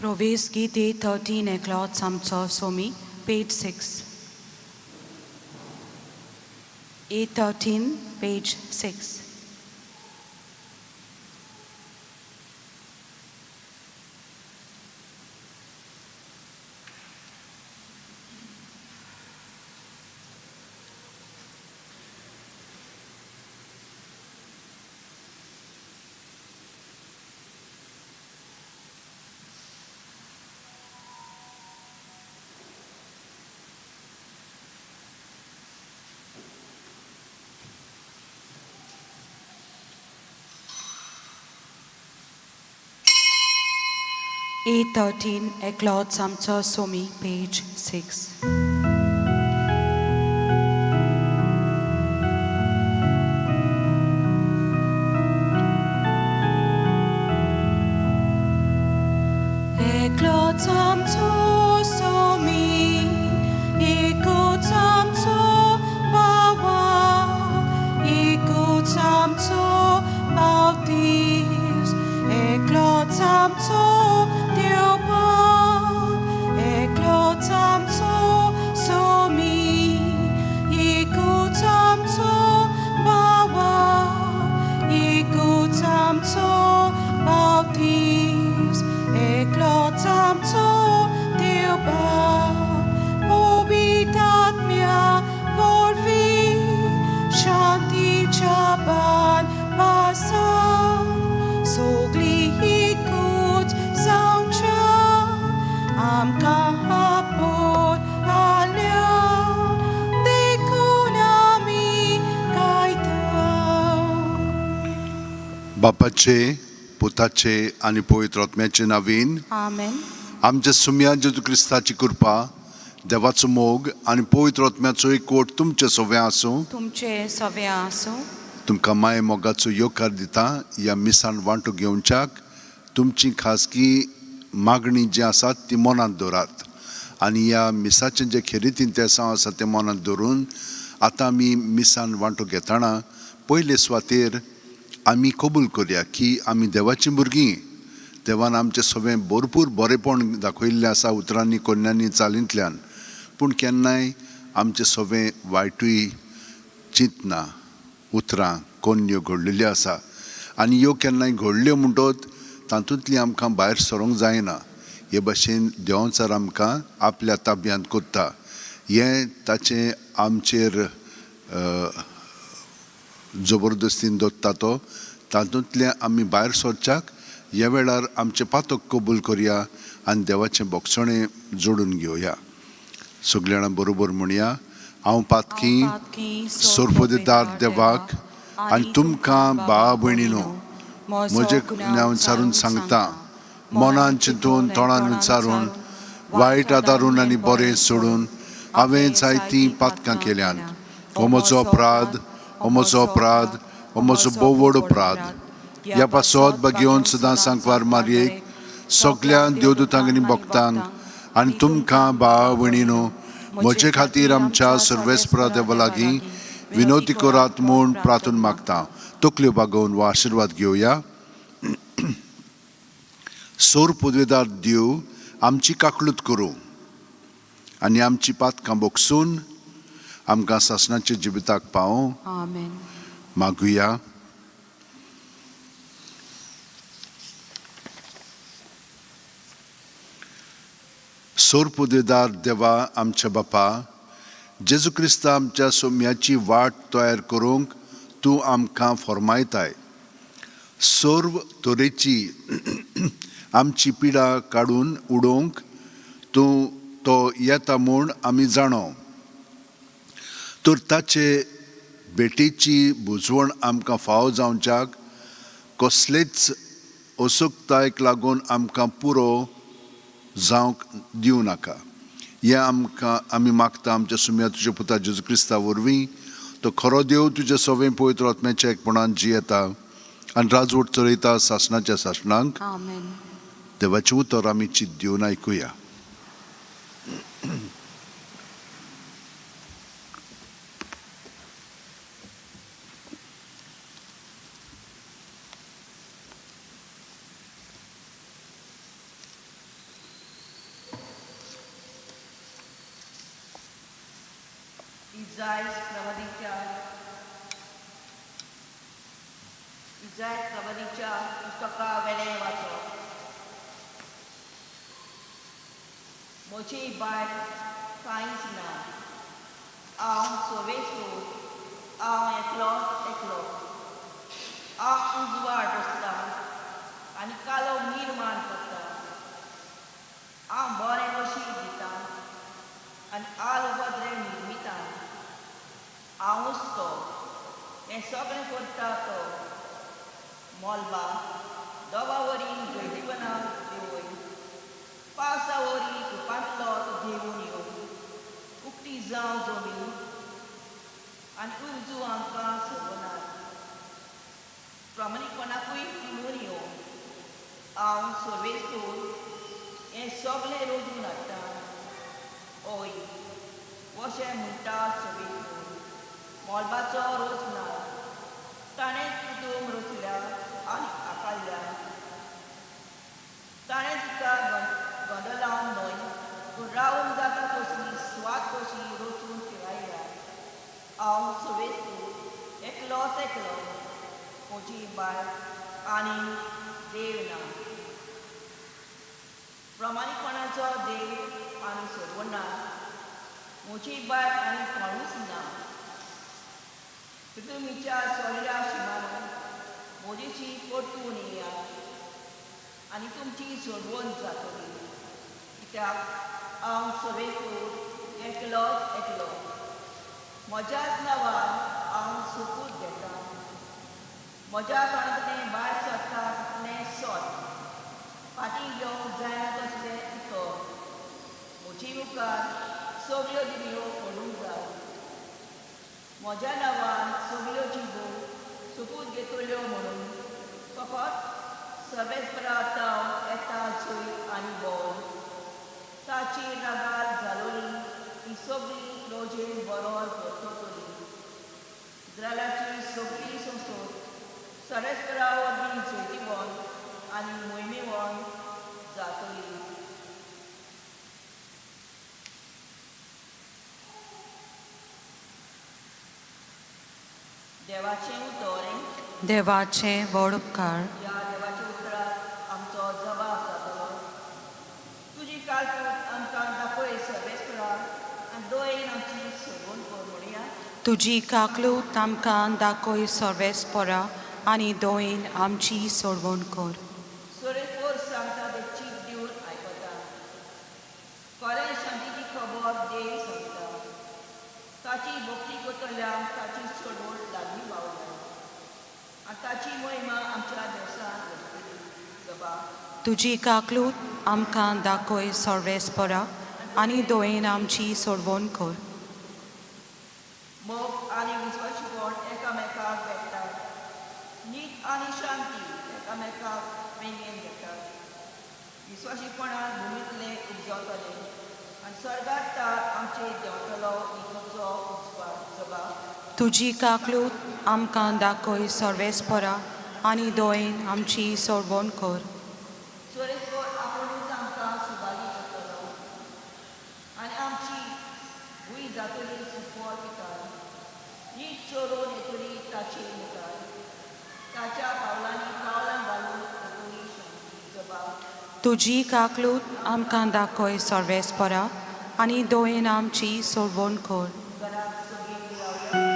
प्रवेश गीत 813 एकलोच आमचो सोमी, पेज 6. 813, पेज 6. 813 एकलोच आमचो सोमी, पेज 6. एकलोच आमचो सोमी, एकूच आमचो बाबा, एकूच आमचो बावतीस, एकलोच आमचो देव बाप, एकलोच आमचो सोमी, एकूच आमचो बाबा, एकूच आमचो बावतीस, एकलोच आमचो देव बाप, पवित्र आत्म्या वरवीं शांतीच्या बांदपासान सगळीं एकूच जावच्या आमकां आपोवन आल्या देखून आमी गायता. बापाचे, पुताचे आनी पवित्र आत्म्याचे नावीन. आमेन. आमच्या सुम्या जेजू क्रिस्ताची कृपा, देवाचो मोग आनी पवित्र आत्म्याचो एकवट तुमचे सगळें आसूं. तुमचे सगळें आसूं. तुमकां माय मोगाचो येवकार दिता ह्या मिसान वांटो घेवच्याक. तुमची खाजगी मागणी जी आसात ती मनांत दवरात आनी ह्या मिसाचें जें खेरीत इंतेसांव आसा तें मनांत दवरून आतां आमी मिसान वांटो घेतना पयले सुवातेर आमी कबूल करया की आमी देवाचीं भुरगीं. देवान आमचें सगळें भरपूर बरेपण दाखयल्लें आसा उतरांनी, कोन्यांनी, चालींतल्यान, पूण केन्नाय आमचें सगळें वायटूय चिंतना, उतरां, कोन्न्यो घडलेल्यो आसा आनी ह्यो केन्नाय घडल्यो म्हणटत तातूंतली आमकां भायर सरोंक जायना. हे भाशेन देंवचार आमकां आपल्या ताब्यांत कोत्ता, हें ताचें आमचेर जबरदस्तीन दवरता तो. तातूंतलें आमी भायर सरच्याक ह्या वेळार आमचें पातक कबूल करया आनी देवाचें बोगसणें जोडून घेवया. सगळीं जाणां बरोबर म्हणया, हांव पातकी सोरपोदेदार देवाक आनी तुमकां भावा भयणीनो म्हजे गुन्यांव विचारून सांगता, मनान चिंतून, तोंडान विचारून, वायट आदारून आनी बरें सोडून हांवें जायतीं पातकां केल्यांत. हो म्हजो अपराध, हो म्हजो अपराध, हो म्हजो भोव व्हड अपराध. ह्या पासत बगेवन सदां सांकवार मारयेक, सगल्या देवदूतांक आनी भक्तांक आनी तुमकां भावा भयणीनो म्हजे खातीर आमच्या सर्वेस्परा देवा लागीं विनवती करात म्हूण प्रार्थून मागता. तकल्यो बागोवन वा आशिर्वाद घेवया. सोर पुदवेदार देव आमची काकळूत करूं आनी आमची पातकां बोगसून आमकां सासणाच्या जिविताक पावों. आमेन. मागुया. सोर पुदवेदार देवा, आमच्या बापा, जेजू क्रिस्ता आमच्या सोम्याची वाट तयार करूंक तूं आमकां फॉर्मायताय. सर्व तरेची आमची पिडा काडून उडोवंक तूं तो येता म्हूण आमी जाणो, तर ताचे भेटीची बुजवण आमकां फावो जावच्याक कसलेच असुकतायक लागून आमकां पुरो जावंक दिवं नाका. हें आमकां आमी मागता आमच्या सुम्या तुज्या पुता जेजू क्रिस्ता वरवीं. तो खरो देव तुज्या सवें पवित्र आत्म्याच्या एकपणान जियेता आनी राजवट चलयता सासणाच्या सासणांक. आमेन. देवाचें उतर आमी चित दिवन आयकुया. इजायज प्रवादीच्या पुस्तका वेलें वाचप. म्हजी बायल कांयच ना, हांव सोवेसूर, हांव एकलोच एकलो. हांव उजवाड रचता आनी कालो निर्माण करता. हांव बरें नशीब दिता आनी आल उपद्रे निर्मिता. हांवूच तो हें सगळें करता तो. मोलबा दोबा वरी जैतिवना देंवय, पावसा वरी कुपांतलो तो घेवन यो. उकती जावं जमीन आनी उजू आमकां सोबनात, प्रामाणीकपणाकूय पिळून यो. हांव सर्वेस्तूर हें सगळें रोजून हाडटा. ओय अशें म्हणटा सर्वेस्तूर, मोलबाचो रोस ना, ताणें कुटूंब रचल्या आनी आकारल्या. ताणें तिका गोंदळावन न्हय पूण रावूंक जाता तसली सुवात कशी रचून थिरायल्या. हांव सर्वेस्तूर एकलोच एकलो, म्हजी बायल आनी देव ना. प्रामाणीकपणाचो देव आनी सोडवणा, म्हजी बायल आनी कोणूच ना. पृथ्वीच्या सगळ्या शिमांनी म्हजेशी परतून येयात आनी तुमची सोडवण जातली, कित्याक हांव सर्वेस्तूर एकलोच एकलो. म्हज्याच नांवान हांव सोपूत घेता, म्हज्या तोंडांतलें भायर सरता तितलें सत, फाटीं घेवंक जायना तसलें उतर. म्हजी मुखार सगळ्यो दिवयो पडूंक जाय. म्हज्या नांवान सगळ्यो जिबो सोपूत घेतल्यो म्हणून फकत सर्वेस्परा ताव येता जंय आनी बोल ताची रागार जालोली ती सगळी लोजेन बरोबर परततली. इस्रायलाची सगळी संसद सर्वेस्परा वरवीं जैतिवंत आनी मोहिमेवंत जातली. देवाचें उतर. देवाचे व्हड उपकार. ह्या देवाच्या उतराक आमचो जबाब जातलो. तुजी कालकूट आमकां दाखय सर्वेस्परा आनी दयेन आमची सोडवण कर म्हणया. तुजी काकलूत आमकां दाखय सर्वेस्परा आनी दयेन आमची सोडवण कर. सर्वेस्पर सांगता तें चीत दिवन आयकता. खरें शांतीची खबर देव सांगता. ताची भक्ती करतल्यांक ताची सोडवण लागीं पावल्या आनी ताची महिमा आमच्या देसांत वचतली. जबाब. तुजी काकलूत आमकां दाखय सर्वेस्परा आनी दयेन आमची सोडवण कर. मोग आनी विस्वाशीपण एकामेकाक भेटतात. नीत आनी शांती एकामेकाक वेंगेन घेतात. विस्वाशीपणान भुमींतलें उपजतलें आनी स्वर्गार तार आमचेर देंवतलो नितीचो उजवाड. जबाब. तुजी काकलूत आमकां दाखय सर्वेस्परा आनी दयेन आमची सोडवण कर. सर्वेस्पर आपुणूच आमकां सुबागी करतलो आनी आमची भूंय जातली सुफळ पिकाळ. नीत चलोवन येतली ताचे मुखार, ताच्या पावलांनी पावलां घालून येतली शांती. जबाब. तुजी काकलूत आमकां दाखय सर्वेस्परा आनी दयेन आमची सोडवण कर. घरात सगळीं रावया.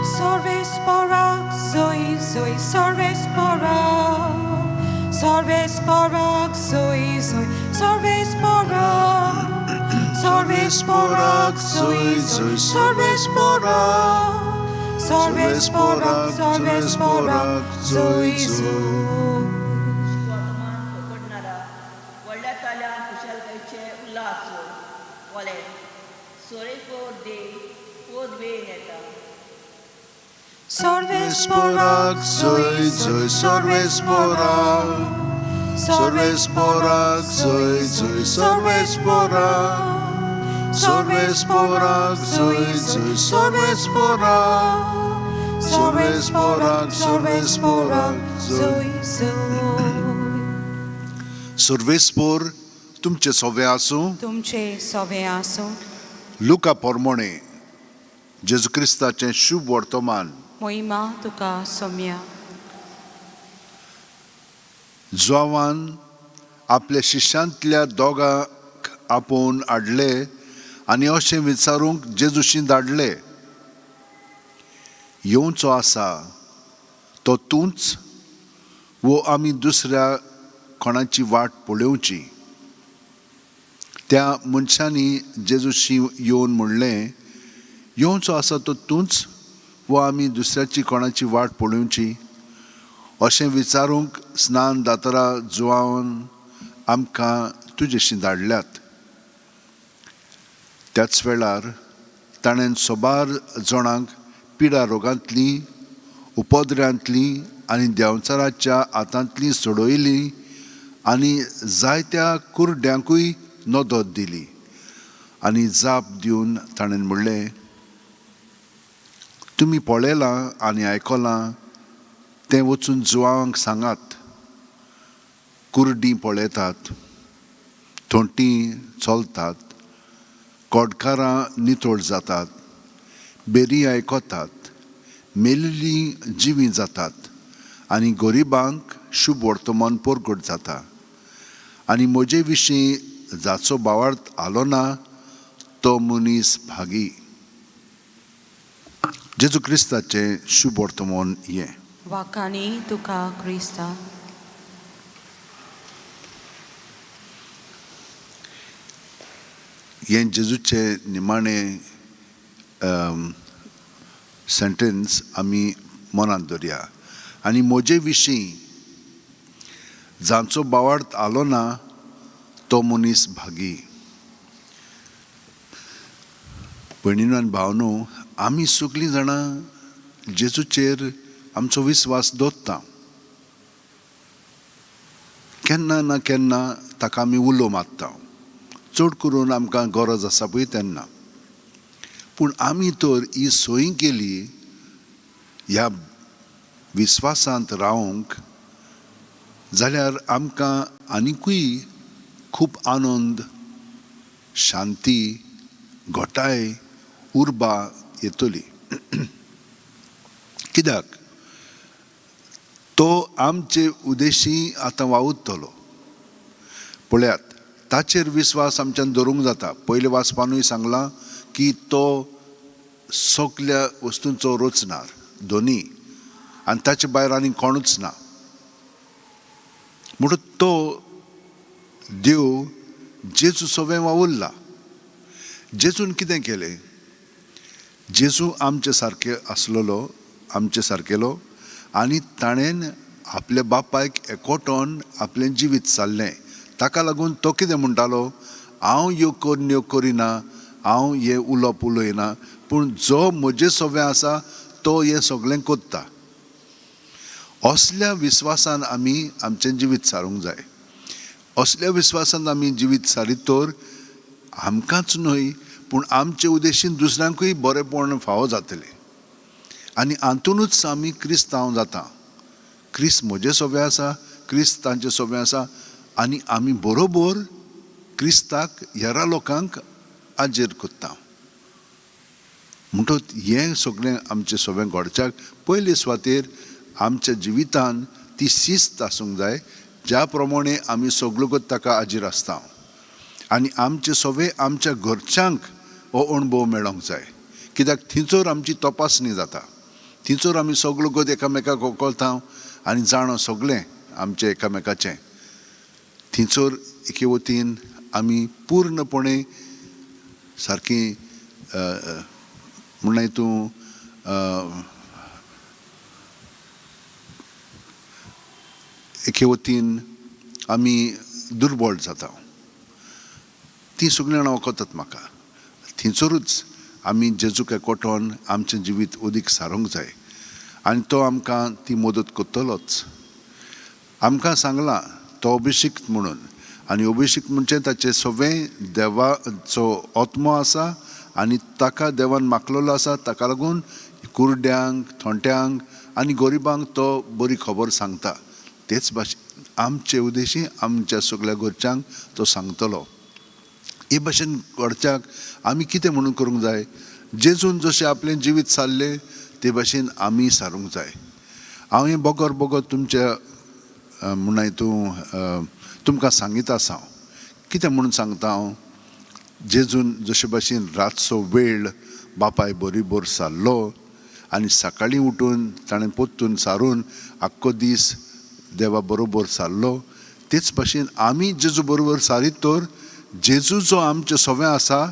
सर्वेस्परा zoe zoe सर्वेस्परा, सर्वेस्परा zoe zoe सर्वेस्परा, सर्वेस्परा zoe zoe सर्वेस्परा, सर्वेस्परा सर्वेस्परा zoe zoe. वर्तमान पकडणारा व्हडल्या ताल्यान खुशालकायेचे उल्हास कोले सोरेपोर देव पोदवेन येता. सर्वेस्परा zoe zoe सर्वेस्परा, सर्वेस्परा zoe zoe सर्वेस्परा, सर्वेस्परा zoe zoe सर्वेस्परा, सर्वेस्परा सर्वेस्परा zoe. zoe zoe. सर्वेस्पोर तुमचें सोवें आसूं. तुमचे सवे आसूं. लुका पोरमोणे जेजू क्रिस्ताचें शुभ वर्तमान. मोहिमा तुका सोम्या. जुआवान आपल्या शिश्यांतल्या दोगांक आपोवन हाडले आनी अशें विचारूंक जेजूशी धाडले, येवचो आसा तो तूंच वो आमी दुसऱ्या कोणाची वाट पळोवची? त्या मनशांनी जेजूशी येवन म्हणलें, येवचो आसा तो तूंच वो आमी दुसऱ्याची कोणाची वाट पळोवची? अशें विचारूंक स्नान दातरा जुआवन आमकां तुजेशी धाडल्यात. त्याच वेळार ताणें सोबार जाणांक पिडा रोगांतलीं, उपद्र्यांतलीं आनी देंवचाराच्या हातांतलीं सोडयलीं आनी जायत्या कुरड्यांकूय नदत दिली. आनी जाप दिवन ताणें म्हणलें, तुमी पळयलां आनी आयकलां तें वचून जुवांक सांगात. कुर्डीं पळयतात, थोंटी चलतात, कोडकारां नितळ जातात, बेरी आयकतात, मेल्लीं जिवीं जातात आनी गरिबांक शुभ वर्तमान परगट जाता. आनी म्हजे विशीं जाचो भावार्थ आलो ना तो मनीस भागी. जेजू क्रिस्ताचें शुभ वर्तमान हें. वाकानी तुका क्रिस्ता. हें जेजूचें निमाणें सेंटेन्स आमी मनांत दवरया. आनी म्हजे विशीं जांचो भावार्थ आलो ना तो मनीस भागी. भयणीनो आनी भावनो, आमी सगळीं जाणां जेजूचेर आमचो विस्वास दवरता. केन्ना ना केन्ना ताका आमी उलो मारता, चड करून आमकां गरज आसा पळय तेन्ना. पूण आमी तर ही सोय केली ह्या विस्वासांत रावंक जाल्यार आमकां आनिकूय खूब आनंद, शांती, घटाय, उर्बा येतली. कित्याक तो आमचे उदेशी आतां वावुरतलो. पळयात, ताचेर विस्वास आमच्यान दवरूंक जाता. पयले वाचपानूय सांगलां की तो सगल्या वस्तूंचो रचणार दोनी आनी ताचे भायर आनी कोणूच ना. म्हणून तो देव जेजू सवें वावुरला. जेजून कितें केलें? जेजू आमचे सारके आसलेलो, आमचे सारकेलो, आनी ताणें आपल्या बापायक एकोटोन आपलें जिवीत सारलें. ताका लागून तो कितें म्हणटालो, हांव ह्यो करण्यो करिना, हांव हें उलोवप उलयना, पूण जो म्हजे सवें आसा तो हें सगळें करता. असल्या विस्वासान आमी आमचें जिवीत सारूंक जाय. असल्या विस्वासान आमी जिवीत सारीत तर आमकांच न्हय पूण आमचे उद्देशीन दुसऱ्यांकूय बरेपण फावो जातलें. आनी हातूनच आमी क्रिस्तांव जाता. क्रिस्त म्हजे सोबे आसा, क्रिस्त तांचे सोबे आसा, आनी आमी बरोबर क्रिस्ताक हेरा लोकांक आजेर करता. म्हणटच हें सगळें आमचें सगळें घडच्याक पयले सुवातेर आमच्या जिवितान ती शिस्त आसूंक जाय, ज्या प्रमाणे आमी सगळ्यो ताका आजीर आसता. आनी आमचे सगळे आमच्या घरच्यांक हो अणभव मेळोंक जाय. कित्याक थंयसर आमची तपासणी जाता, थंयसर आमी सगळो गत एकामेकाक वळखता आनी जाणो सगळें आमचें एकामेकाचें. थंयसर एके वतीन आमी पूर्णपणे सारकी म्हणल्यार तूं एके वतीन आमी दुर्बळ जाता. तीं सगळीं जाणां वखतात म्हाका. थंयसरूच आमी जेजूक एकवटोन आमचें जिवीत अदीक सारूंक जाय आनी तो आमकां ती मदत करतलोच. आमकां सांगलां तो अभिषिक्त म्हणून, आनी अभिषिक्त म्हणजे ताचें सगळें देवाचो आत्मो आसा आनी ताका देवान मागलेलो आसा. ताका लागून कुरड्यांक, थोंट्यांक आनी गरिबांक तो बरी खबर सांगता. तेच भाशेन आमचे उद्देशी आमच्या सगल्या घरच्यांक तो सांगतलो. हे भशेन घडच्याक आमी कितें म्हणून करूंक जाय, जेजून जशें आपलें जिवीत सारलें ते भशेन आमी सारूंक जाय. हांव हें बगर बगर तुमच्या म्हूण तूं तुमकां सांगीत आसा. हांव कितें म्हणून सांगता, हांव जेजून जशे भशेन रातचो वेळ बापाय बरोबर सारलो आनी सकाळीं उठून ताणें परतून सारून आख्खो दीस देवा बरोबर सारलो, तेच भशेन आमी जेजू बरोबर सारीत तर जेजू जो आमचे सवें आसा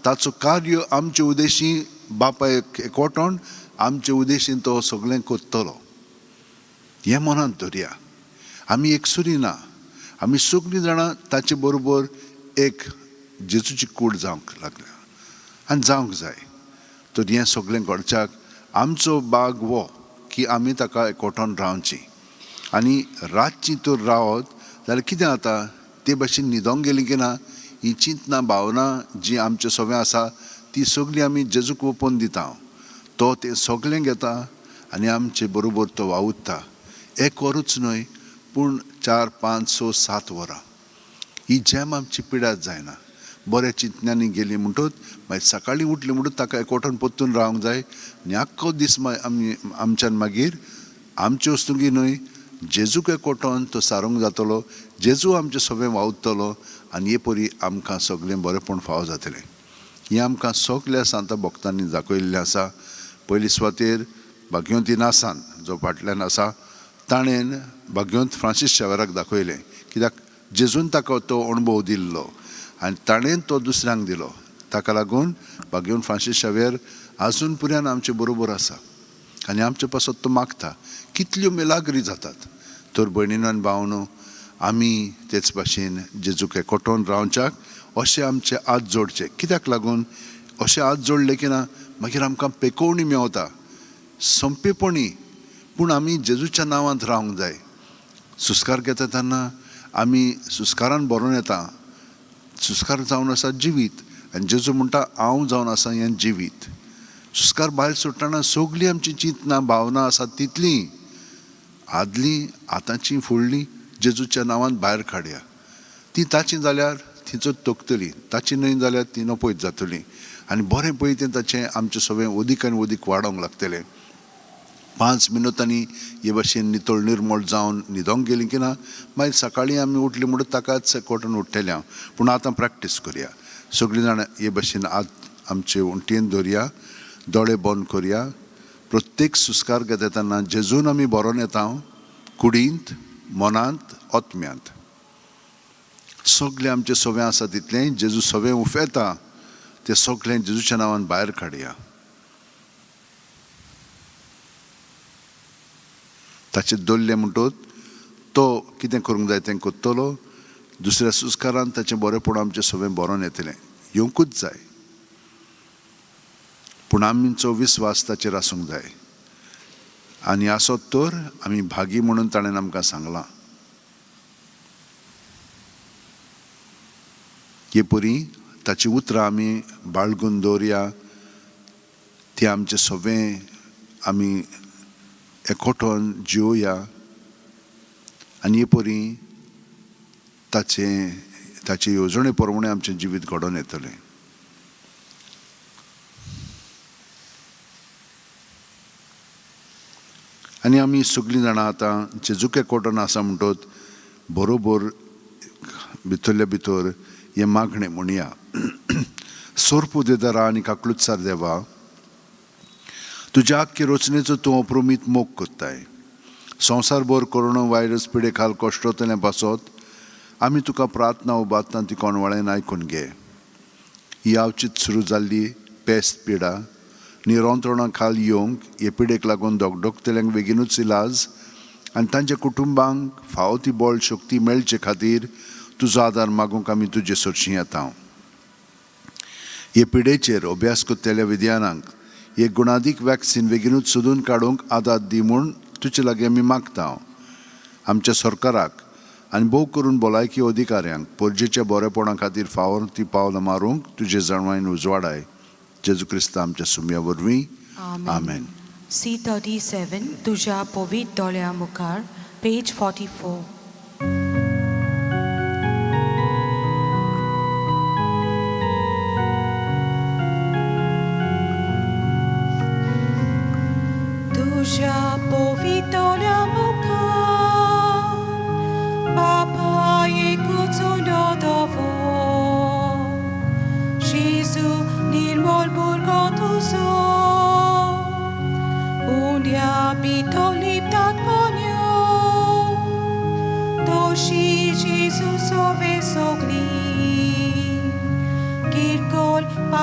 ताचो कार्य आमचे उद्देशी बापायक एकवटोन आमचे उद्देशीन तो सगळें करतलो. हें मनांत धरया. आमी एकसुरी ना, आमी सगळीं जाणां ताचे बरोबर एक जेजूची कूड जावंक लागल्या आनी जावंक जाय. तर हें सगळें घडच्याक आमचो बाग हो की आमी ताका एकवटोन रावची. आनी रातची तर रावत जाल्यार कितें जाता, ते भशेन न्हिदोंक गेली की ना ही चिंतना भावना जी आमचे सगळें आसा ती सगळी आमी जेजूक ओपोवन दिता. तो तें सगळें घेता आनी आमचे बरोबर तो वावुरता. एक वरूच न्हय पूण 4, 5, 6, 7 वरां ही जेम आमची पिडात जायना. बऱ्या चिंतनांनी गेली म्हणटूच मागीर सकाळीं उठली म्हणटूच ताका एकवटून परतून रावंक जाय आनी आख्खो दीस मागीर आमी आमच्यान मागीर आमचे वस्तुंकी न्हय जेजूक एकवटोन तो सारूंक जातलो, जेजू आमचें सगळें वावुरतलो आनी हे परी आमकां सगळें बरेंपण फावो जातलें. हें आमकां सगल्या सांता भक्तांनी दाखयल्लें आसा. पयली सुवातेर भाग्यवंती नासान जो फाटल्यान आसा ताणें भाग्यवंत फ्रांसीस शेवराक दाखयलें, कित्याक जेजून ताका तो अणभव दिल्लो आनी ताणें तो दुसऱ्यांक दिलो. ताका लागून भाग्यवंत फ्रांसीस शावेर आजून पुर्यान आमचे बरोबर आसा आनी आमचे पासत तो मागता. कितल्यो मिलाग्री जातात. तर भयणीनो आनी भावनो, आमी तेच भाशेन जेजूक एकवटोन रावच्याक अशें आमचे हात जोडचे. कित्याक लागून अशें हात जोडले की ना मागीर आमकां पेकोवणी मेवता सोंपेपणी. पूण आमी जेजूच्या नांवांत रावंक जाय. सुस्कार घेता तेन्ना आमी सुस्कारान भरोन येता. सुस्कार जावन आसा जिवीत आनी जेजू म्हणटा हांव जावन आसा हें जिवीत. सुस्कार भायर सोडटना सगळीं आमची चिंतना भावना आसा तितलीं आदलीं आतांची फुडलीं जेजूच्या नांवान भायर काडया. ती ताची जाल्यार थिंचो तोखतली, ताची न्हय जाल्यार ती नपयत जातली आनी बरें पळय तें ताचें आमचें सगळें अदीक आनी अदीक वाडोवंक लागतलें. 5 मिनुतांनी हे भशेन नितळ निर्मळ जावन न्हिदोंक गेली की ना मागीर सकाळीं आमी उठली म्हणून ताकाच एकवटून उठ्ठेलें हांव. पूण आतां प्रॅक्टीस करया. सगळीं जाणां हे भशेन आत आमचे उंटयेन धरया, दोळे बंद करया. प्रत्येक सुस्कार घेता तेन्ना जेजून आमी बरोवन येता कुडींत, मनांत, आत्म्यांत. सगळें आमचें सवें आसा तितलें जेजू सवें उफेता तें सगळें जेजूच्या नांवान भायर काडया. ताचें दल्लें म्हणटूच तो कितें करूंक जाय तें करतलो. दुसऱ्या सुस्कारान ताचें बरेंपण आमचें सगळें बरोवन येतलें, येवंकूच जाय. पूण आमचो विस्वास ताचेर आसूंक जाय आनी आसत तर आमी भागी म्हणून ताणें आमकां सांगलां. हे परी ताची उतरां आमी बाळगून दवरया, ती आमचें सगळें आमी एकवटोन जिवया आनी हे परी ताचे ताचे येवजणे प्रमाणे आमचें जिवीत घडोवन येतलें. आनी आमी सगळीं जाणां आतां जेजूक एकवटोन आसा म्हणटोच बरोबर भितरल्या भितर हें मागणें म्हणया. सोरपू देदारा आनी काकलुत्सार देवा, तुज्या आख्खे रचनेचो तूं अप्रमीत मोग करताय. संवसारभर कोरोना व्हायरस पिडे खाल कश्टतलें पासत आमी तुका प्रार्थना उबारतना ती कोणवाळ्यान आयकून घे. ही आवचीत सुरू जाल्ली पेस्त पिडा निरंत्रणा खाल येवंक हे पिडेक लागून धगधगतल्यांक बेगिनूच इलाज आनी तांच्या कुटुंबांक फावो ती बळ शक्ती मेळचे खातीर तुजो आदार मागूंक आमी तुजे सरशीं येता. हे पिडेचेर अभ्यास करतल्या विद्यानांक एक गुणादीक वॅक्सिन बेगिनूच सोदून काडूंक आदार दी म्हूण तुजे लागीं आमी मागता. आमच्या सरकाराक आनी भोव करून भलायकी अधिकाऱ्यांक परजेच्या बरेपणा खातीर फावो ती पावलां मारूंक तुजे जाणवायन उजवाडाय. जेजू क्रिस्ता आमच्या सुम्या वरवीं, आमेन. C 37 तुज्या पवित्र दोळ्या मुखार, पेज 44.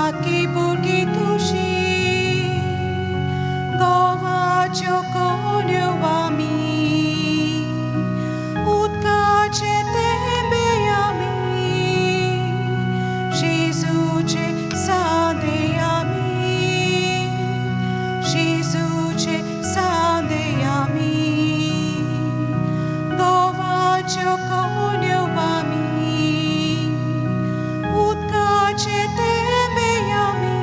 पातकी भुरगीं तुशी गोवाच्यो कोण्यो आमी उदकाचे तेंबे आमी जेजूचे सादे आमी जेजूचे सादे आमी गोवाच्यो कोण्यो आमी उदकाचे तेंबे आमी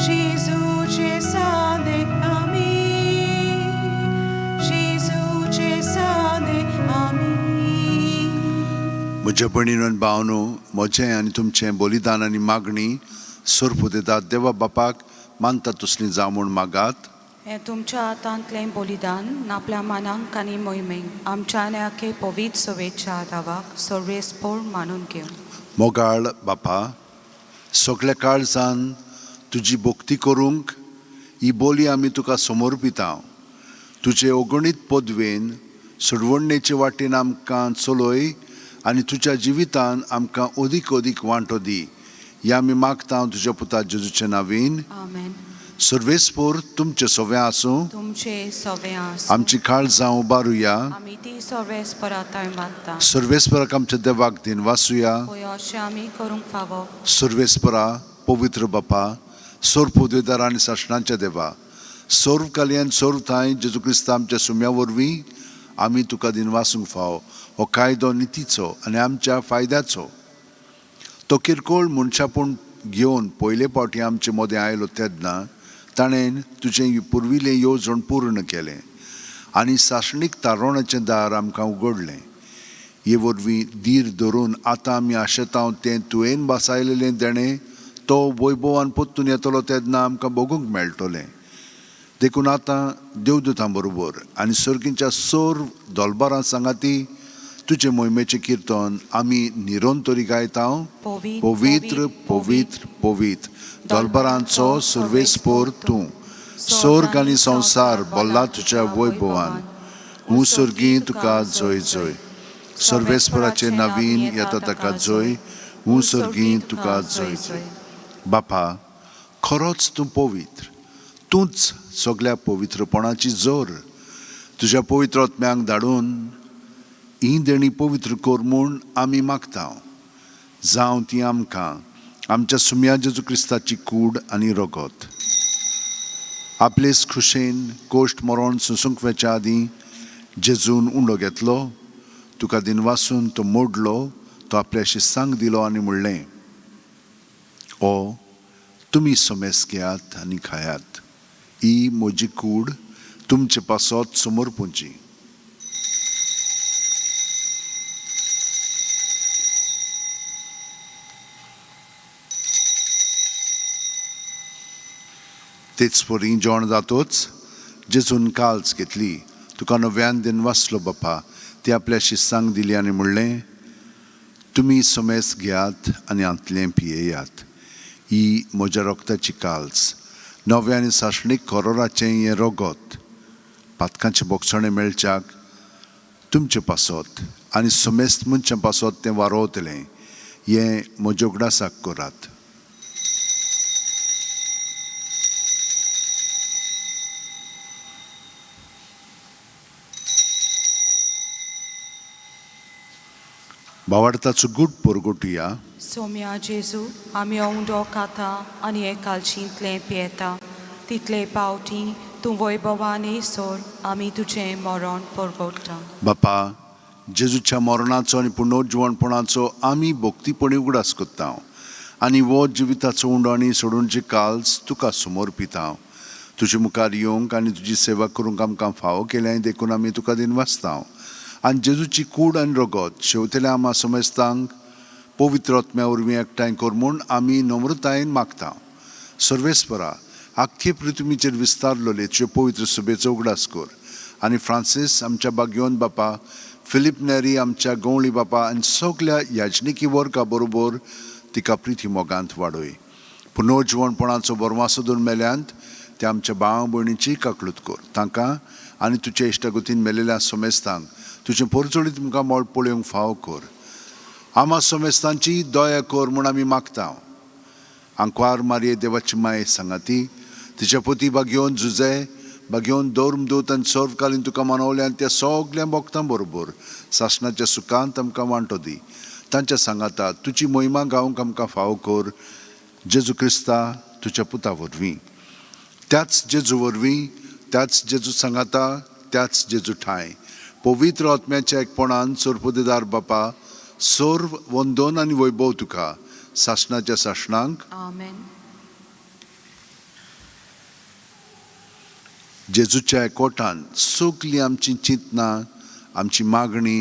जेजूचे सादे आमी जेजूचे सादे आमी. म्हज्या भयणीनो आनी भावनो, म्हजें आनी तुमचें बलिदान आनी मागणी सोरपुदेतात देवा बापाक मानता तसली जावं म्हूण मागात. हें तुमच्या हातांतलें बलिदान आपल्या मनांक आनी मोहिमेक आमच्या आनी आखे पवित्र सवेच्या दावाक सर्वेस्पोर मानून घेवं. मोगाळ बापा, सगल्या काळजान तुजी भक्ती करूंक ही बोली आमी तुका समर्पिता. तुजे अगणीत पदवेन सोडवणेचे वाटेन आमकां चलय आनी तुज्या जिवितान आमकां अदीक अदीक वांटो दी, ह्या आमी मागता तुज्या पुता जेजूचे नावीन. आमेन. सर्वेस्पोर तुमचें सगळें आसूं. तुमचे सवे आसूं. आमची काळजां उबारुया. आमी ती सर्वेस्परा थंय मागता. सर्वेस्पराक आमच्या देवाक दिनवासुया. पळय अशें आमी करूंक फावो. सर्वेस्परा, पवित्र बापा, सर्व पदवेदार आनी सासणाच्या देवा, सर्व कल्याण सर्व थांय जेजू क्रिस्ता आमच्या सुम्या वरवीं आमी तुका दिनवासूंक फावो. हो कायदो नितीचो आनी आमच्या फायद्याचो. तो किरकोळ मनशापूण घेवन पयले फावटी आमचे मदें आयलो तेन्ना ताणें तुजें पुर्विल्लें येवजण पूर्ण केलें आनी सासणीक तारोणाचें दार आमकां उगडलें. हे वरवीं धीर धरून आतां आमी आशेतांव तें तुवें भासायलेलें देणें तो वैभवान परतून येतलो तेन्ना आमकां भोगूंक मेळटलें. देखून आतां देवदूतां बरोबर आनी सर्गीच्या सर्व दोलबारां सांगाती तुजे मोहिमेचें किर्तन आमी निरंतरी गायता. पवित्र पवित्र पवित्र दोलबारांचो सुर्वेस्पोर तूं, स्वर्ग आनी संवसार भल्ला तुज्या वैभवान. हूं सर्गी तुका जय जय. सर्वेस्पराचे नवीन येता ताका जय. हूं सर्गी तुका जय जय. बापा, खरोच तूं पवित्र, तूंच सगल्या पवित्रपणाची जोर. तुज्या पवित्र आत्म्यांक धाडून ही देणी पवित्र कर म्हूण आमी मागता. जावं ती आमकां आमच्या सुम्या जेजू क्रिस्ताची कूड आनी रगत. आपलेच खुशेन कोश्ट मरण सोंसूंक वेच्या आदीं जेजून उंडो घेतलो, तुका दिनवासून तो मोडलो, तो आपल्या शिस्सांक दिलो आनी म्हणलें, ओ तुमी समेस घेयात आनी खायात, ही म्हजी कूड तुमचे पासत समर्पूंची. तेच परी जेवण जातोच जेजून काल्च घेतली, तुका नव्यान दिनवासलो बापा, ती आपल्या शिस्सांक दिली आनी म्हणलें, तुमी समेस घेयात आनी हांतलें पियेयात, ही म्हज्या रक्ताची काल्स, नव्या आनी सासणीक कोरोराचें हें रगत, पातकांचें बोगसणें मेळच्याक तुमचे पासत आनी समेस्त मनशां पासत तें वारोवतलें, हें म्हज्या उगडासाक करात. भावार्थाचो गूट परगटुया. सोम्या जेजू, आमी हो उंडो खाता आनी हे कालशींतलें पियेता तितले पावटी तूं वैभवान येयसर आमी तुजें मरण परगट्टा. बापा, जेजूच्या मरणाचो आनी पुनर्जिवणपणाचो आमी भक्तीपणी उगडास करता आनी हो जिविताचो उंडो आनी सोडूनची काल्स तुका समर्पिता. तुजे मुखार येवंक आनी तुजी सेवा करूंक आमकां फावो केलें देखून आमी तुका दिनवासता. आनी जेजूची कूड आनी रगत शेवतेल्या आमा समेस्तांक पवित्र आत्म्या वरवीं एकठांय कर म्हूण आमी नम्रतायेन मागता. सर्वेस्परा, आख्खे पृथ्वीचेर विस्तारलेले तुजे पवित्र सभेचो उगडास कर आनी फ्रांसीस आमच्या बागयोन बापा, फिलीप नेरी आमच्या गवळी बापा आनी सगल्या याजनिकी वर्गा बरोबर तिका प्रिती मोगांत वाडय. पुनर्जिवणपणाचो बरवासो दोन मेल्यांत ते आमच्या भाव भयणीची काकलूत कर. तांकां आनी तुज्या इश्टागतीन मेलेल्या समेस्तांक तुजें परजळीत तुमकां मोळ पळोवंक फावो कर. आमा समेस्तांची दया कर म्हूण आमी मागता. आंकवार मारये देवाची माये सांगाती तिच्या पोती बागेवन जुजे बागेवन धर्मदूत आनी सर्वकालीन तुका मनवल्यान त्या सगल्या भक्तां बरोबर सासणाच्या सुखांत आमकां वांटो दी. तांच्या सांगाता तुजी मोहिमा गावंक आमकां फावो कर जेजू क्रिस्ता तुज्या पुता वरवीं. त्याच जेजू वरवीं, त्याच जेजू सांगाता, त्याच जेजू ठांय पवित्र आत्म्याच्या एकपणान सोरपुदेदार बापा सर्व वंदन आनी वैभव तुका सासणाच्या सासणांक. आमेन. जेजूच्या एकवटान सगलीं आमची चिंतनां, आमची मागणी,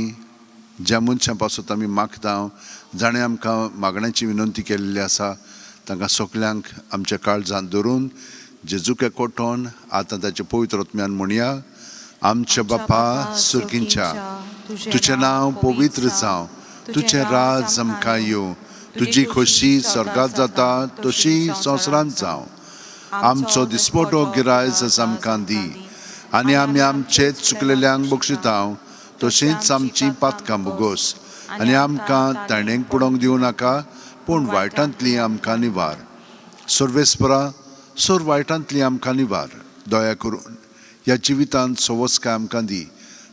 ज्या मनशां पासत आमी मागता, जाणें आमकां मागण्याची विनंती केल्ली आसा, तांकां सगल्यांक आमच्या काळजांत धरून जेजूक एकवटोन आतां ताच्या पवित्र आत्म्यान म्हणया. आमच्या बापा सुर्गींच्या, तुजें नांव पवित्र जावं, तुजें राज आमकां येवं, तुजी खोशी स्वर्गात जाता तशी संवसारांत जावं. आमचो दिसपटो गिरायस आमकां दी आनी आमी आमचे चुकलेल्यांक बक्षिता तशींच आमची पातकां भोगोस आनी आमकां ताणेंक पडोवंक दिवं नाका, पूण वायटांतली आमकां निवार. सर्वेस्परा, सोर वायटांतली आमकां निवार. दया करून ह्या जिवितांत सवस्काय आमकां दी.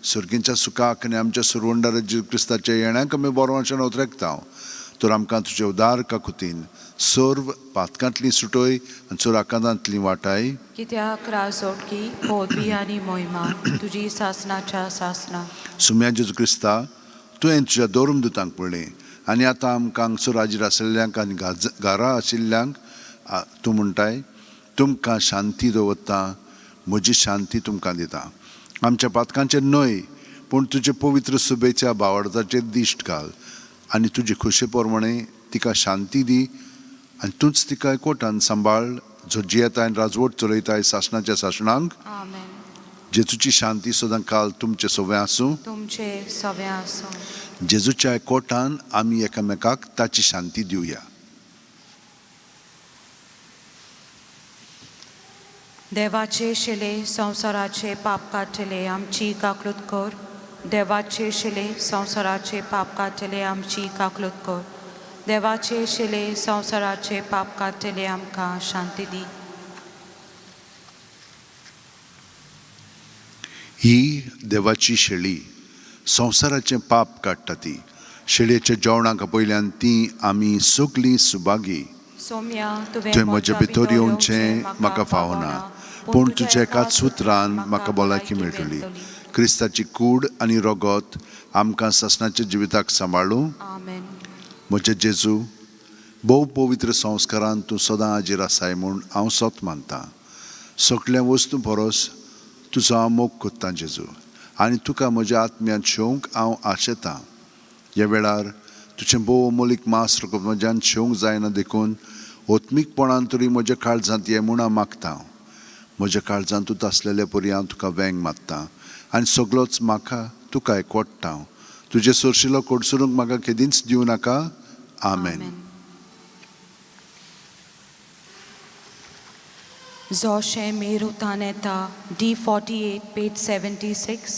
सर्गींच्या सुखाक आनी आमच्या सुरवंडार जेजू क्रिस्ताच्या येण्याक आमी बरो अशें उतरेकता. तर आमकां तुजे उदार काकुतीन सर्व पातकांतली सुटय आनी चोर आकांतांतली वाटाय. कित्याक राजोटकी पदवी आनी मोहिमा तुजी सासणाच्या सासणा. सुम्या जेजू क्रिस्ता, तुवें तुज्या धर्मदुतांक पळयलें आनी आतां आमकां हांगसर हाजीर आशिल्ल्यांक आनी घरा आशिल्ल्यांक तूं म्हणटाय, तुमकां शांती दवरता, म्हजी शांती तुमकां दिता. आमच्या पातकांचेर न्हय, पूण तुजे पवित्र सुबेच्या बावडताचेर दिश्ट घाल आनी तुजे खोशे प्रमाणे तिका शांती दी आनी तूंच तिका एकवटान सांबाळ, जो जियेताय आनी राजवट चलयताय सासणाच्या सासणांक. आमेन. जेजूची शांती सदां काल तुमचे सवें आसूं. तुमचे सवें आसूं. जेजूच्या एकवटान आमी एकामेकाक ताची शांती दिवया. देवाचे शिले संवसाराचे पाप काडटले आमची काकलूत कर. देवाचे शिले संवसाराचे पाप काडटले आमची काकलूत कर. देवाचे शिले संवसाराचे पाप काडटले आमकां शांती दी. ही देवाची शेळी संवसाराचें पाप काडटा. ती शेळयेच्या जेवणाक पयल्यान ती आमी सगलीं सुभागी. सोम्या, तुवें म्हज्या भितर येवचें म्हाका फावना, पूण तुज्या एकाच सुत्रान म्हाका भलायकी मेळटली. क्रिस्ताची कूड आनी रगत आमकां सासणाच्या जिविताक सांबाळूं. आमेन. म्हजे जेजू, भोव पवित्र संस्कारान तूं सदां हाजीर आसाय म्हूण हांव सत मानतां. सगल्या वस्तू परस तुजो हांव मोग कोत्तां जेजू, आनी तुका म्हज्या आत्म्यांत शेवंक हांव आशेतां. ह्या वेळार तुजें भोव अमोलीक मास रगत म्हज्यान शेवंक जायना, देखून ओत्मीकपणान तरी म्हज्या काळजांत ये म्हूण हांव मागतां. म्हज्या काळजांत तूं आसलेले परी हांव तुका वेंग मारतां आनी सगलोच म्हाका तुका एकवटता. तुजें सोरशिलो कोडसरूंक म्हाका केदींच दिवं नाका. आमेन. जोशे मेरुतान येता. D 48 page 76.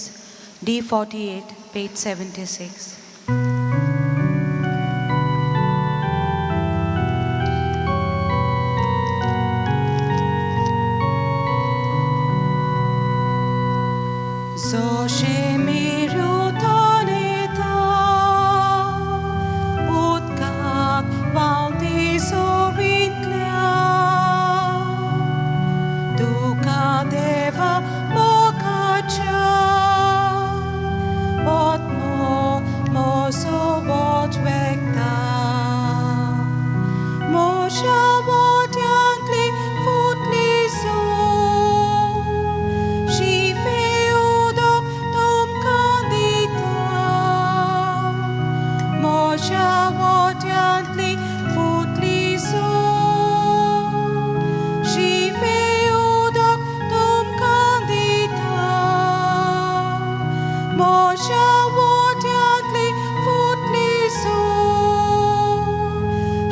D 48 page 76. जोशे मेरुतान येता, उदकाक व्हांवती सोबीतल्या, तुका देवा मोगाच्या आत्मो म्हजो बोट वेगता. म्हज्या बोट्यांतली फुटली सून शिफे उदक तुमकां दिता. म्हज्या बोट्यांतली फुटली सून शिफे उदक तुमकां दिता. म्हज्या बोट्यांतली फुटली सून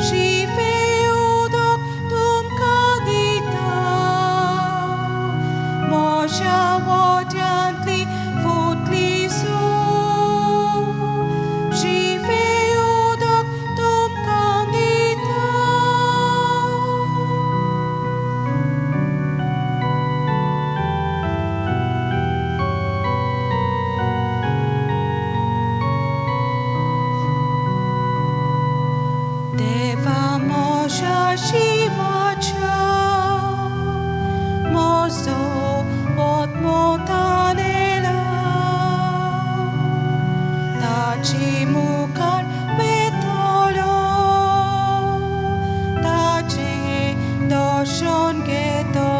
शिफे उदक तुमकां दिता. म्हज्या बोट्यांतली फुटली सून शिफे उदक सदाशिवाच्या म्हजो आत्मो तानेला ताचे मुखार वेतलो ताचे दर्शन घेतलो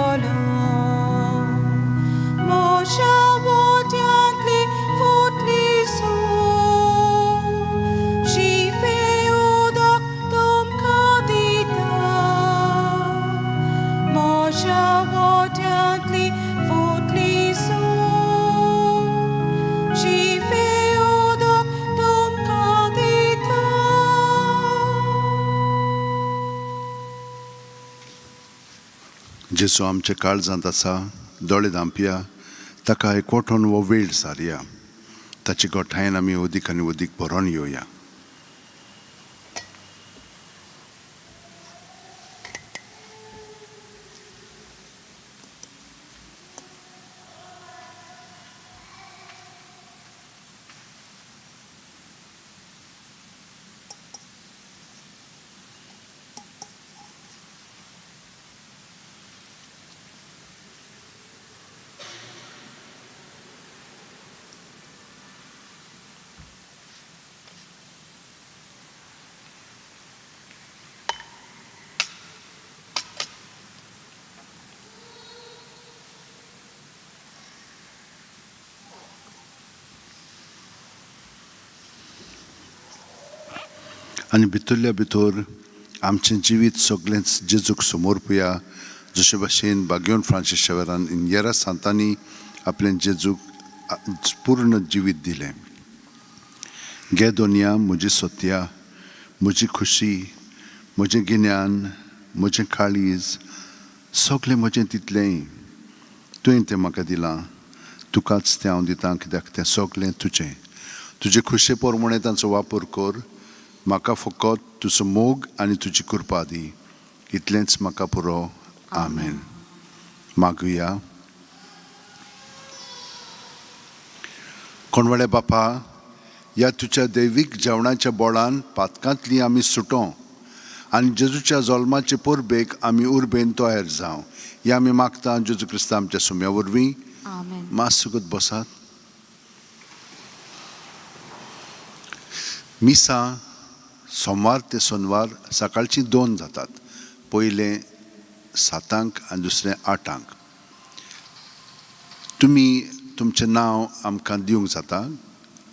म्हज्या वट्यांतली फुटली सूर जिवे उदक तुमकां दिता म्हज्या वट्यांतली फुटली सूर जिवे उदक तुमकां दिता. जेजू आमच्या काळजांत आसा, दोळे धांपया, ताका एकवटून हो वेळ सारया, ताचे गोठायेन आमी अदीक आनी अदीक भरोन येवया. आनी भितरल्या भितर आमचें जिवीत सगळेंच जेजूक समर्पुया, जशे भाशेन बागेवन फ्रांसीस शेवरान इंजेरा सांतांनी आपलें जेजूक पूर्ण जिवीत दिलें. गे दोनया म्हजी सत्या, म्हजी खुशी, म्हजें गिन्यान, म्हजें काळीज, सगळें म्हजें तितलेंय तुवें तें म्हाका दिलां, तुकाच तें हांव दितां, कित्याक तें सगळें तुजें. तुजे खुशे प्रमाणें तांचो वापर कर, म्हाका फकत तुजो मोग आनी तुजी कृपा दी, इतलेंच म्हाका पुरो. आमेन. मागुया. कोणवाळे बापा, ह्या तुज्या दैवीक जेवणाच्या बोळान पातकांतली आमी सुटो आनी जेजूच्या जल्माचे परबेक आमी उर्बेन तयार जावं, हे आमी मागता जेजू क्रिस्ता आमच्या सुम्या वरवीं. आमेन. मातसो बसात. मिसां सोमवार ते सोनवार सकाळचीं 2 जातात, पयलें 7 आनी दुसरें 8. तुमी तुमचें नांव आमकां दिवंक जाता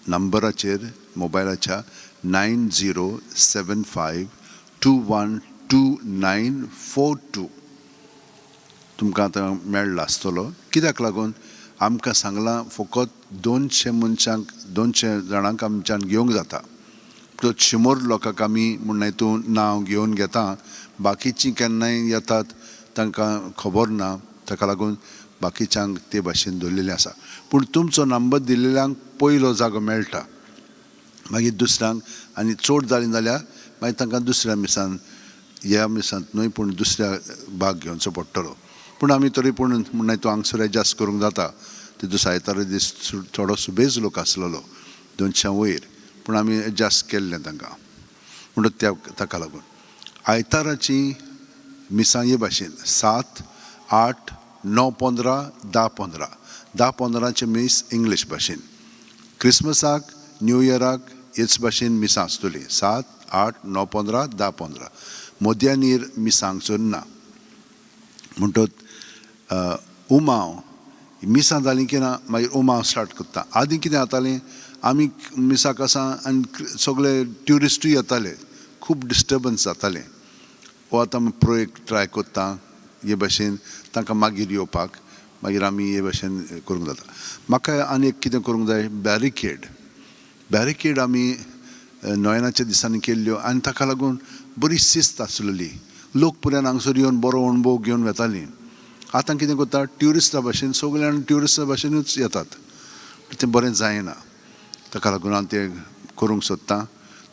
नंबराचेर मोबायलाच्या 9075212942. तुमकां आतां मेळ्ळा आसतलो. कित्याक लागून आमकां सांगलां फकत 200 मनशांक, 200 जाणांक आमच्यान घेवंक जाता. तो 100 लोकांक आमी म्हण तूं नांव घेवन घेता, बाकीचीं केन्नाय येतात तांकां खबर ना, ताका लागून बाकीच्यांक ते भाशेन दवरलेलें आसा. पूण तुमचो नंबर दिल्ल्यांक पयलो जागो मेळटा, मागीर दुसऱ्यांक, आनी चड जालीं जाल्यार मागीर तांकां दुसऱ्या मिसान, ह्या मिसांत न्हय पूण दुसऱ्या भाग घेवचो पडटलो. पूण आमी तरी पूण म्हण तूं हांगसर एडजस्ट करूंक जाता. तितू आयतारा दीस थोडो सुबेज लोक आसलेलो 200 वयर, पूण आमी एडजस्ट केल्लें तांकां. म्हणटच त्या ताका लागून आयताराची मिसां हे भाशेन 7, 8, 9, 15, 10, 15. 10, 15 मीस इंग्लीश भाशेन. क्रिसमसाक, न्यू इयराक हेच भाशेन मिसां आसतलीं 7, 8, 9, 15, 10, 15. मध्यानीर मिसां हांगसर ना. म्हणटच उमाव मिसां जालीं की ना मागीर उमाव स्टार्ट करता. आदीं कितें जातालें, आमी मिसाक आसा आनी सगळे ट्युरिस्टूय येताले, खूब डिस्टर्बन्स जातालें. हो आतां आमी प्रयोग ट्राय करता हे भाशेन तांकां मागीर येवपाक, मागीर आमी हे भाशेन करूंक जाता. म्हाका आनी एक कितें करूंक जाय, बॅरिकेड. बॅरिकेड आमी नोयनाच्या दिसांनी केल्ल्यो आनी ताका लागून बरी शिस्त आसलेली. लोक पुराय हांगसर येवन बरो अणभव घेवन वेतालीं. आतां कितें करता, ट्युरिस्टा भाशेन सगळे जाण ट्युरिस्टा भाशेनूच येतात, तें बरें जायना. ताका लागून हांव तें करूंक सोदतां.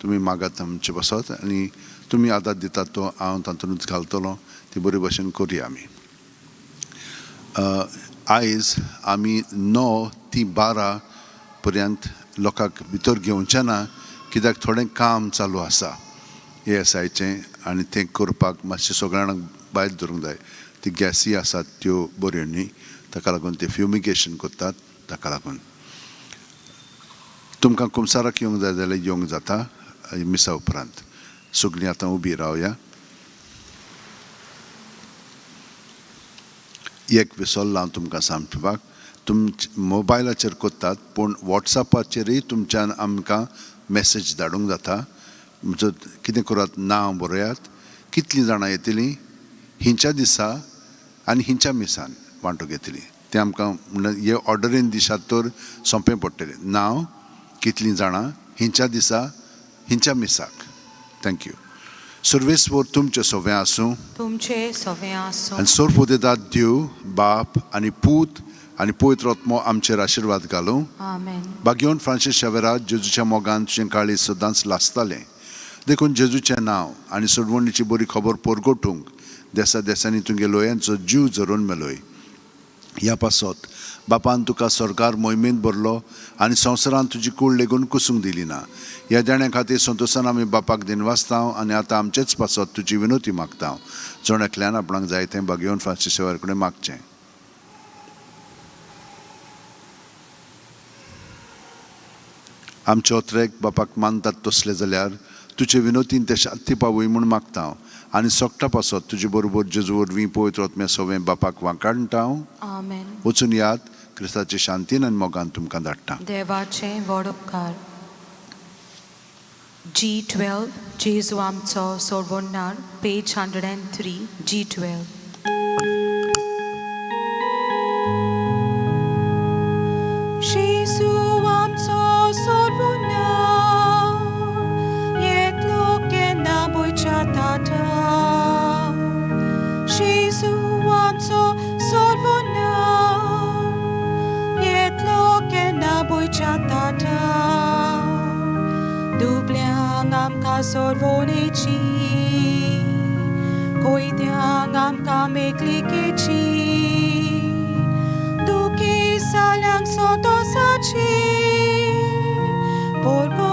तुमी मागात आमचें बसत आनी तुमी आदार दितात तो हांव तातूंतच घालतलो, ती बरे भाशेन करुया आमी. आयज आमी 9 ते 12 पर्यंत लोकांक भितर घेवचें ना, कित्याक थोडें काम चालू आसा. एएसआयचें आनी तें करपाक मातशें सगळ्या जाणांक भायर धरूंक जाय. ती गॅसी आसात त्यो बऱ्यो न्ही, ताका लागून ते फ्युमिगेशन करतात. ताका लागून तुमकां कुमसाराक येवंक जाय जाल्यार येवंक जाता मिसा उपरांत. सगळीं आतां उबी रावया. एक विसरलो हांव तुमकां सांगपाक, तुमचे मोबायलाचेर करतात पूण वॉट्सॅपाचेरय तुमच्यान आमकां मॅसेज धाडूंक जाता. म्हणजे कितें करात, नांव बरयात, कितलीं जाणां येतलीं हिंच्या दिसा आनी हिंच्या मिसान वांटो घेतली तें आमकां म्हणल्यार हे ऑर्डरीन दिसात तर सोंपें पडटलें. नांव, कितलीं जाणां, हिंच्या दिसा, हिंच्या मिसाक. Thank you. सर्वेस्वर तुमचें सवें आसूं. तुमचे सवे आसूं. आनी सोरपोदेदाद देव बाप आनी पूत आनी पवित्र आत्मो आमचेर आशिर्वाद घालूं. आमेन. बागेवन फ्रांसीस शेवेरा जेजूच्या मोगान तुजें काळीज सदांच लासतालें, देखून जेजूचें नांव आनी सोडवणीची बरी खबर परगटूंक देसा देसांनी तुगे लोयांचो जीव झरोवन मेलोय. ह्या पासत बापान तुका सरकार मोहिमेंत भरलो आनी संवसारांत तुजी कूड लेगून कुसूंक दिली ना. ह्या देण्या खातीर संतोशान आमी बापाक दिनवासता आनी आतां आमचेच पासत तुजी विनोती मागता. जण एकल्यान आपणाक जाय तें बागेवन फ्रांसीस शेवेरा कडेन मागचें. आमचे ओत्रेक बापाक मानतात तसले जाल्यार तुजे विनोतीन ते शांती पावय म्हूण मागता हांव आनी सोगटा पासत तुजे बरोबर जेजू वरवीं पवित्र आत्म्या सवें बापाक वांकाडटा हांव. आमेन. वचून याद क्रिस्ताचे शांतीन आनी मोगान तुमकां धाडटा. देवाचे व्हड उपकार. G12, जेजू आमचो सोडवणदार, पेज 103, G12. जेजू आमचो सोडवणदार, येतलो केन्ना भुंयच्या ताटार. जेजू आमचो सोडवणदार, येतलो केन्ना भुंयच्या ताटार. दुबळ्यांक आमकां सोडवणेची, कोयत्यांक आमकां मेकळिकेची, दुखी जाल्यांक संतोसाची, पोरको